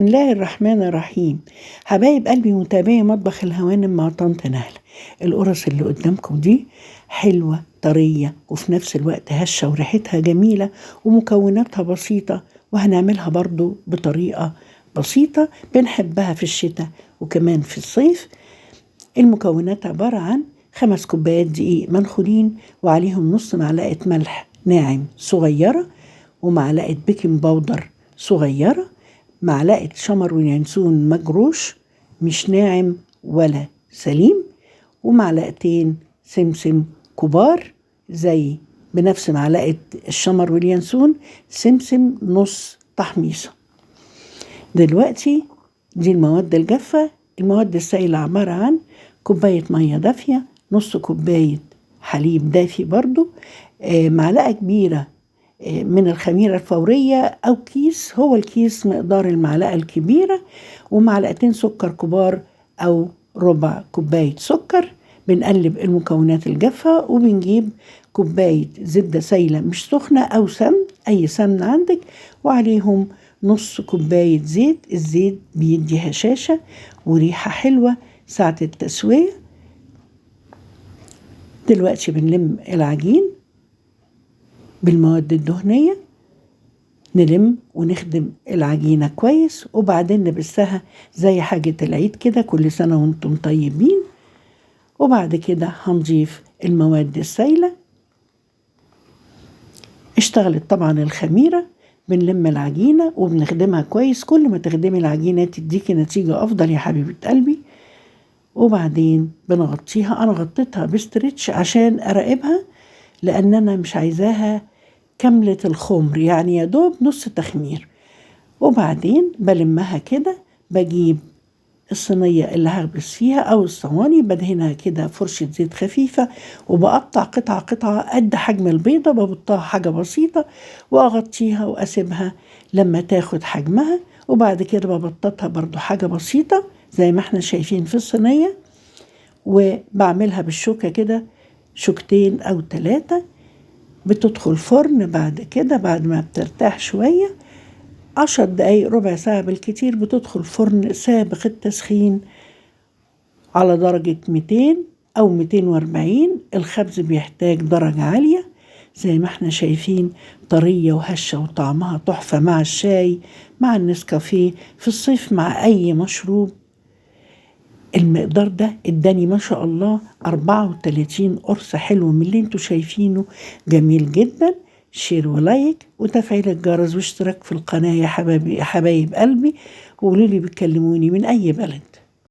بسم الله الرحمن الرحيم. حبايب قلبي متابعي مطبخ الهوانم مع طنط نهلة. القرص اللي قدامكم دي حلوة طرية وفي نفس الوقت هشة وريحتها جميلة ومكوناتها بسيطة، وهنعملها برضو بطريقة بسيطة بنحبها في الشتاء وكمان في الصيف. المكونات عبارة عن 5 كوبايات دقيق منخولين وعليهم نص معلقة ملح ناعم صغيرة، ومعلقة بيكنج باودر صغيرة، معلقة شمر وينسون مجروش مش ناعم ولا سليم، ومعلقتين سمسم كبار زي بنفس معلقة الشمر واليانسون، سمسم نص تحميصة. دلوقتي دي المواد الجافة. المواد السائلة عبارة عن كوباية مية دافية، نص كوباية حليب دافي برضو، معلقة كبيرة من الخميرة الفورية أو كيس، هو الكيس مقدار المعلقة الكبيرة، ومعلقتين سكر كبار أو ربع كوباية سكر. بنقلب المكونات الجافة، وبنجيب كوباية زبدة سايلة مش سخنة أو سمن، أي سمن عندك، وعليهم نص كوباية زيت. الزيت بيدي هشاشة وريحة حلوة ساعة التسوية. دلوقتي بنلم العجين بالمواد الدهنية، نلم ونخدم العجينة كويس، وبعدين نبسها زي حاجة العيد كده، كل سنة وانتم طيبين. وبعد كده هنضيف المواد السايلة. اشتغلت طبعا الخميرة. بنلم العجينة وبنخدمها كويس، كل ما تخدمي العجينة تديكي نتيجة أفضل يا حبيبة قلبي. وبعدين بنغطيها، أنا غطيتها بستريتش عشان أراقبها، لأن أنا مش عايزاها كاملة الخمر، يعني يا دوب نص تخمير. وبعدين بلمها كده، بجيب الصينية اللي هخبز فيها أو الصواني، بدهنها كده فرشة زيت خفيفة، وبقطع قطعة قطعة قد حجم البيضة، ببطها حاجة بسيطة وأغطيها وأسيبها لما تاخد حجمها. وبعد كده ببططها برضو حاجة بسيطة زي ما احنا شايفين في الصينية، وبعملها بالشوكة كده شوكتين أو 3. بتدخل فرن بعد كده، بعد ما بترتاح شوية 10 دقايق ربع ساعة بالكتير، بتدخل فرن سابق التسخين على درجة 200 أو 240. الخبز بيحتاج درجة عالية زي ما احنا شايفين، طرية وهشة وطعمها تحفة مع الشاي، مع النسكافيه، في الصيف مع أي مشروب. المقدار ده اداني ما شاء الله 34 قرص حلو من اللي انتوا شايفينه، جميل جدا. share و like وتفعيل الجرس واشتراك في القناة يا حبايب قلبي، وقولوا لي بتكلموني من أي بلد.